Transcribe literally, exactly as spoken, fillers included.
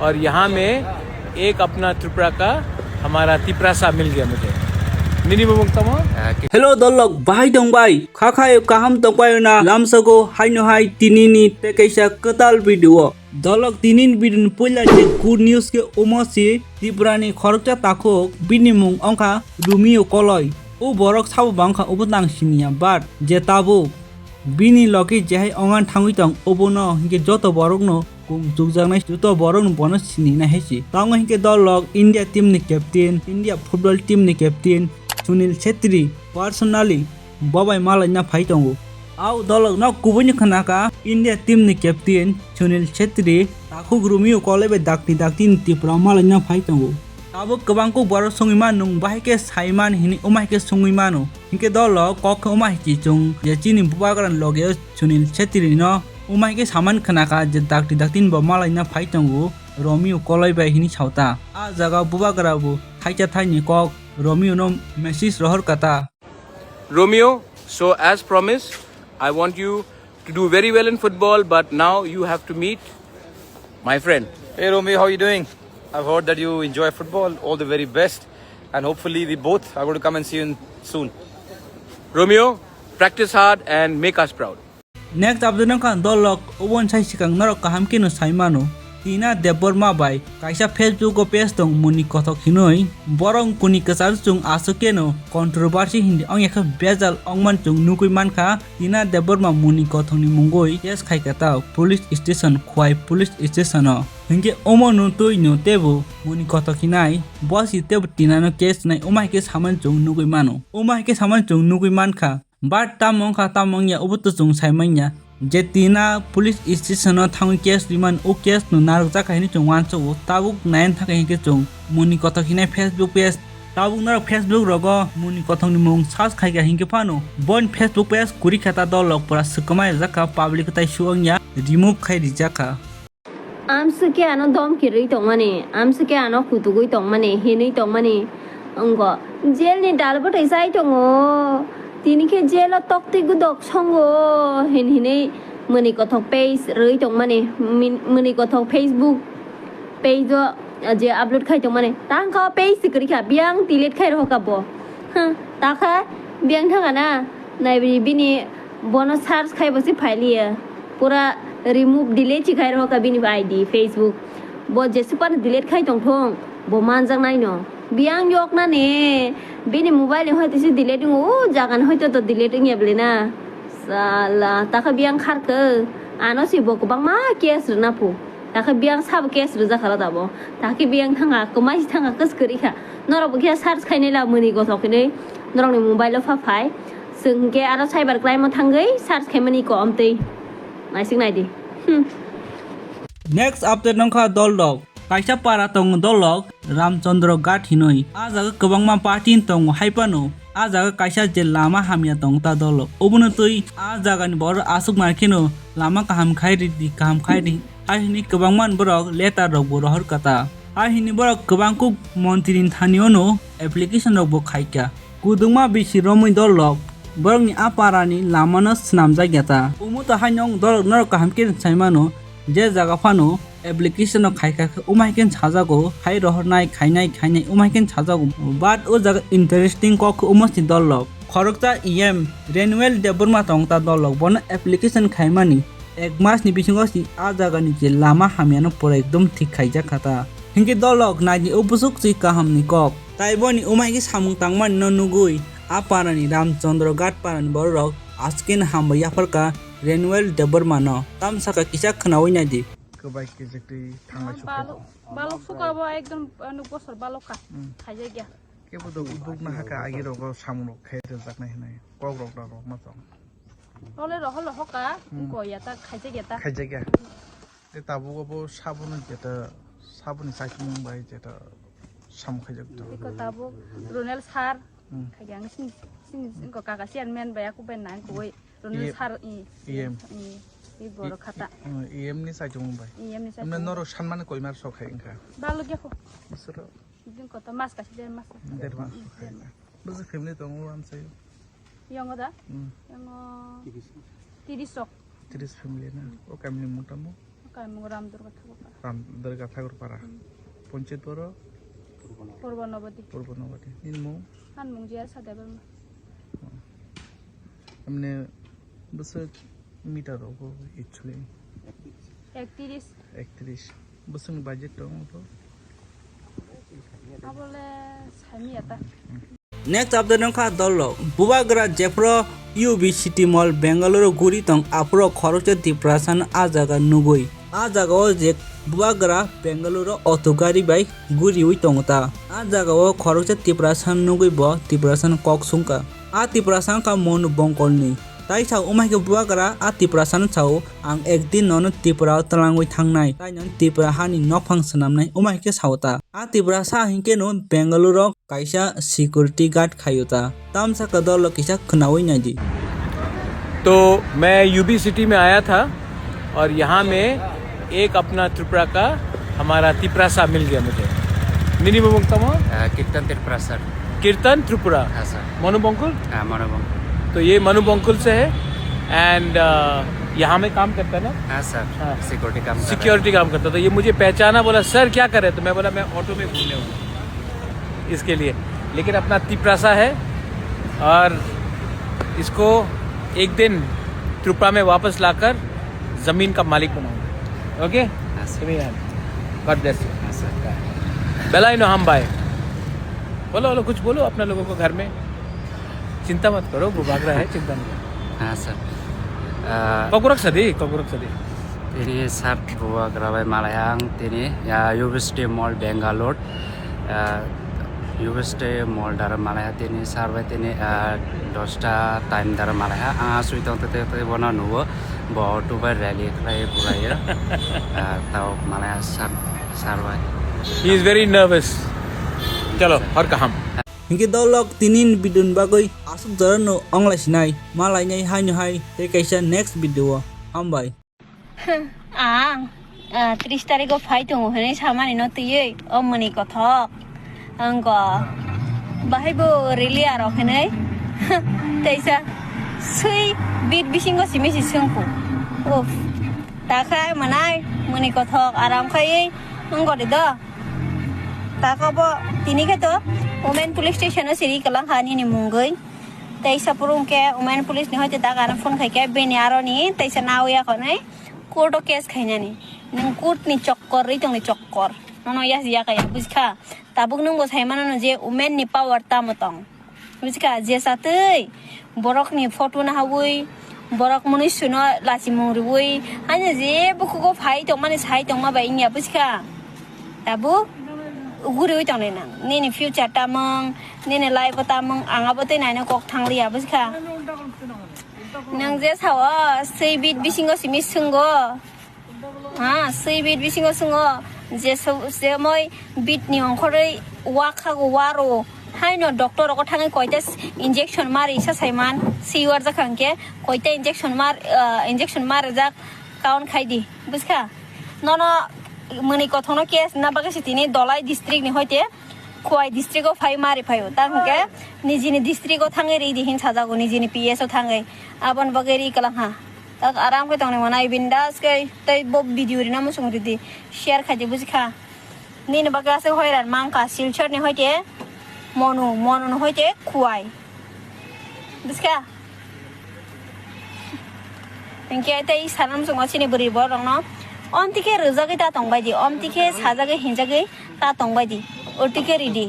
और यहाँ में एक अपना त्रिपुरा का हमारा तिपरासा मिल गया मुझे। Minimum tamo? Hello dolok, bahai tong bai? Kha khayo kaham tong bai na lamsago haino hai tinini tei kaisa kwtal video. Dolok tinin bidin puila je good news ke omo si Tripura ni khoroksa takhuk bini mung ongkha Romeo Koloi. O borok sabo bangkha obo tang siniya, but je tabuk bini logi jehai ongan thangwi tong obono hinkhe joto borokno kung chukjaknai joto borokno bono sininai hai se. Tamo hinkhe dolok India team ni captain, India football team ni captain Sunil Chhetri personally bo bai malaina phai tongo. Au dolok no kubui ni khna kha India team ni captain Sunil Chhetri takhuk Romeo Koloi bai dakti dakti ni Tripura malaina phai tongo. Tabuk kwbang kuk borok songwi mano, nwng bahai khe sai man hinwi wmai khe songwi mano. Hinkhe dolok kok khe wmai hichi chwng je chini bubagra ni loge o Sunil Chhetri no wmai khe saman khna kha je dakti dakti ni bo malaina phai tongo Romeo Koloi bai hinwi sao ta. A jaga bubagra bo thaisa thaini kok Romeo no message rohor kha ta. Romeo, so as promised, I want you to do very well in football, but now you have to meet my friend. Hey Romeo, how you doing? I've heard that you enjoy football. All the very best, and hopefully we both are going to come and see you in, soon. Romeo, practice hard and make us proud. Next update wngkha dolok, oboni sai swkang norok kaham kheno sai mano. Tina Debbarma bai kaisa Facebook o page tong Muni Kothok hinwi. Borok kuni kwchar chwng aswk kheno controversy hindi ongya khe bejal ongman chwng nugwi mankha. Tina Debbarma Muni Kothokni mungwi case khaikha ta police station, Khwai police station o. Hinkhe omo no twi no tebo Muni Kothok hinai, bo si tebo Tina no case nai, wmai khe saman chwng nugwi mano. Wmai khe saman chwng nugwi mankha. But tamo wngkha, tamo wngya, obo to chwng sai manya. Je Tina police station o thangwi case rimani, o case no narwkjak hai hinwi chwng uansukgo. Tabuk nai thangkha hinkhe chwng Muni Kothok hinai Facebook page. Tabuk norok Facebook rogo Muni Kothokni mung search khaikha hinkhe phano boni Facebook page kwrwi kha ta dolok pura swkama rijak kha, public tai su wngya, remove khai rijak kha. Amswkhe ano domki rwi tongmani, amswkhe ano kutugwi tongmani, hinwi tongmani, wngkha jail ni dal bwtai chai tongo, tini khe jail o toktwi gwdok songo, hin hinwi Muni Kothok page rwi tongmani, min-, Muni Kothok Facebook page o je upload khai tongmani, tangkha o page se kwrwi kha, biyang delete khai rohor kha bo, hm, takha biyang thangkha na, naibri bini bono search khai bo se phailiya. Pura remove, delete si khai rohor kha bini I D Facebook. Bo jesa phano delete khai tongthung, bo manjaknai no. Biyang yoknani, bini mobile ni hoite se delete wngo, o jaga ni hoite to delete wngya bwle na. Sala, takha biyang kharkha, ano se bo kwbangma case rwna phu. Takha biyang sabo case rwjak kha da bo. Takha biyang thangkha, kwmai se thangkha, kwswk kwrwi kha. Norok bo khe search khainai la Muni Kothok hinwi, norokni mobile o pha phai. Chwng hinkhe aro cyber crime o thangwi search khaimani ko amtwi. Naisik naidi. Hmm. Next update wngkha dolrok. Kaisa para tongo dolrok Ramchandra Ghat hinwi. A jaga kwbangma party tongo hai phano. A jaga kaisa je lama hamya tongo ta dolrok. Obono twi a jagani borok aswk mankheno lama kaham khai ridi, kaham khai di. Hai hinwi kwbangma borok letter rokbo rohor kha ta. Hai hinwi borok kwbang kuk montri ni thani ono application rokbo khaikha. Kudungma bisi romwi dolrok borokni a parani lamano swnamjakya ta. Omo to haino wng dolrok norok kaham khe sai mano, je jaga phano application no khaikha khe umai khe sajago, hai rohornai khainai khainai umai khe sajago. But o jaga interesting kok khe omo si dolrok. Khoroksa E M Renewal Debbarma tong ta dolrok, bono application khaimani ek mas ni bisingo si a jaga ni je lama hamya no pura ekdom thik khaijak kha ta. Hinkhe dolrok naidi o bwswk si kaham ni kok. Tai boni umai khe samung tangmani no nugwi a para ni Ramchandra Ghat para ni borok rok askeno hambai yaphar kha Renewal Debbarma no. Tamsaka kisa khwnawi naidi. Kwbai kejek twi thanglai sukha. Balok, balok sukha bo ekdom, ano, bosor balok kha. Hmm. Khaijak ya. Kebo do ubuk na haka agi rogo samung rok khai rwjaknai hinwi kok rok da rok ma tong. Ole rohol rohok ka, hmm, ko ya ta khaijak ya ta. Khaijak ya. Te tabuk obo sabono jeta saboni sakimung bai jeta samung khaijak to. Iko tabuk Ronel sir, hmm, khaijak ang sini, sini ko kaka chairman bai aku bai nang koi Ronel sir i. E M. I, i borok khata. I, i, E M ni sakimung bai. E M ni sakimung. Norok sanmani koimar sok hai wngkha. Balok ya ko. Bisoro. Din koto mas kasi der mas. Der mas. Bwswk family tongo amsai? Yango da? Hmm. Yango tiris. Tiris sok. Tiris family na. O kami ni mungtamo? Kamung Ram Durga Thakurpara. Ram Durga Thakurpara. Hmm. Panchayat boro? Purbo Nobati. Purbo Nobati. Nini mung? Ang mung Jaya Sadebal. Amne bwswk meter rogo actually? Ektiris. Ektiris. Bwswk budget tongo to? Abole sami ata. Next update wngkha dol rok. Bubagra jephru U B City Mall Bengaluru guri tong aphuru khoroksa Tiprasa no ah jaga nugwi. Ah jaga o je Bubagra Bengaluru auto gari bai guriwi tongo ta. Ah jaga o khoroksa Tiprasa nugwi bo Tiprasa no kok sungkha. Ah Tiprasa wngkha Monu Bongkol ni. Tai sa umai khe Bubagra ah Tiprasa no sao, "Ang ekdin nono Tripura o twlangwi thangnai. Tai nono Tripura hani nokphang swnamnai," umai khe sao ta. Ah Tiprasa hinkhe no Bengaluru o kaisa security guard khayo ta. Tamsa ka dol kisa khnawi naidi. तो मैं UV city में आया था और यहाँ में एक अपना त्रिपुरा का हमारा तिप्रासा मिल गया मुझे। Nini mung tamo? Uh, Kirtan Tripura, sir. Kirtan Tripura? हाँ, सर। Manu Bongkol? हाँ, मनु बंकुल। तो ये मनु बंकुल से है एंड यहाँ में काम करता है ना? हाँ, सर। हाँ। सिक्योरिटी काम कर रहा है। सिक्योरिटी काम करता था। ये मुझे पहचाना, बोला, "सर, क्या कर रहे?" तो मैं बोला, "मैं ऑटो में घूमने हूँ।" इसके लिए। लेकिन अपना तिप्रासा है और इसको एक दिन त्रिपुरा में वापस लाकर जमीन का मालिक बनाऊंगा। ओके? हाँ, सर। God bless you। हाँ, सर। बेला नो हम भाई। बोलो, बोलो, कुछ बोलो अपने लोगों को घर में। चिंता मत करो, वो भाग रहा है, चिंता नहीं। हाँ, सर। आ, ककुरक सदी, ककुरक सदी। Tini sir bubagra bai malai ang tini, ya, U B City Mall Bangalore, ah, U B City Mall dara malai ha tini sir bai tini, ah, dosta time dara malai ha. Ang asui tong tete tete bono nubo, bo auto bai rally khlai bulai ya. Ah, tao malai ha sir, sir bai. He is very nervous. Chalo, har kaham. Hinkhe dolok tinin bidun bagwi asuk jora no onglai sinai, malai nai hai no hai, tei kaisa next video o. Hambai. Ang, ah, tris tarikh o phai tongo hwnwi samani no twiwi o mwnwi kothok. Ang go bahai bo rili aro hwnwi teisa swi bit bisingo simi si sungku. Uff, takhai mwnai mwnwi kothok aram khaiwi wng gori do. Tako bo tini khe to Women Police Station o siri kwlang kha nini mungwi. Teisa purung khe Women Police ni hoite tak ano phone khai khe bini aro ni teisa nawi ya khonwi. Court o case khainani. Nwng court ni chokkor ri tongni chokkor. Nono yasi yakaya bujikha. Tabuk nwng bo saimano no je women ni power tamo tong. Bujikha je satwi borok ni photo nahawi borok mwnwi suno lachimung riwi haino je bukhugo phai tongmani sai tongma bai wngya bujikha. Tabuk uguriwi tongnai nang. Nini future tamung, nini life o tamung ang abo tei naino kok thangliya bujikha. Nwng je sao swi bit bisingo simi swngo. Ha, swi bit bisingo swngo je so-, je moi bit ni ongkhorwi wa khago waro. Haino doctor rogo thangwi koita s-, injection mari sa saiman, swi warjak hwnkhe koita injection mar, ah, injection marjak count khaidi, bujkha? Nono mwnwi kothokno case na bagwi se tini Dolai district ni hoite Khowai district o phai mari phaio. Ta hwnkhe nijini district o thangwi ridi hin sajago, nijini P S o thangwi. Aboni bagwi ri kwlangha. Tak aram khe tongnai manai bindas khe tei bo video rina muchung ridi share khaidi bujikha. Nini bagwi aswk hoiran mankha Silchar ni hoite Monu, Monu ni hoite Khowai. Bujikha? Hinkhe tei sana muchungo chini bwrwi borokno omtwi khe rwjagwi ta tongbaidi, omtwi khe sajagwi hinjagwi ta tongbaidi, otwi khe ridi.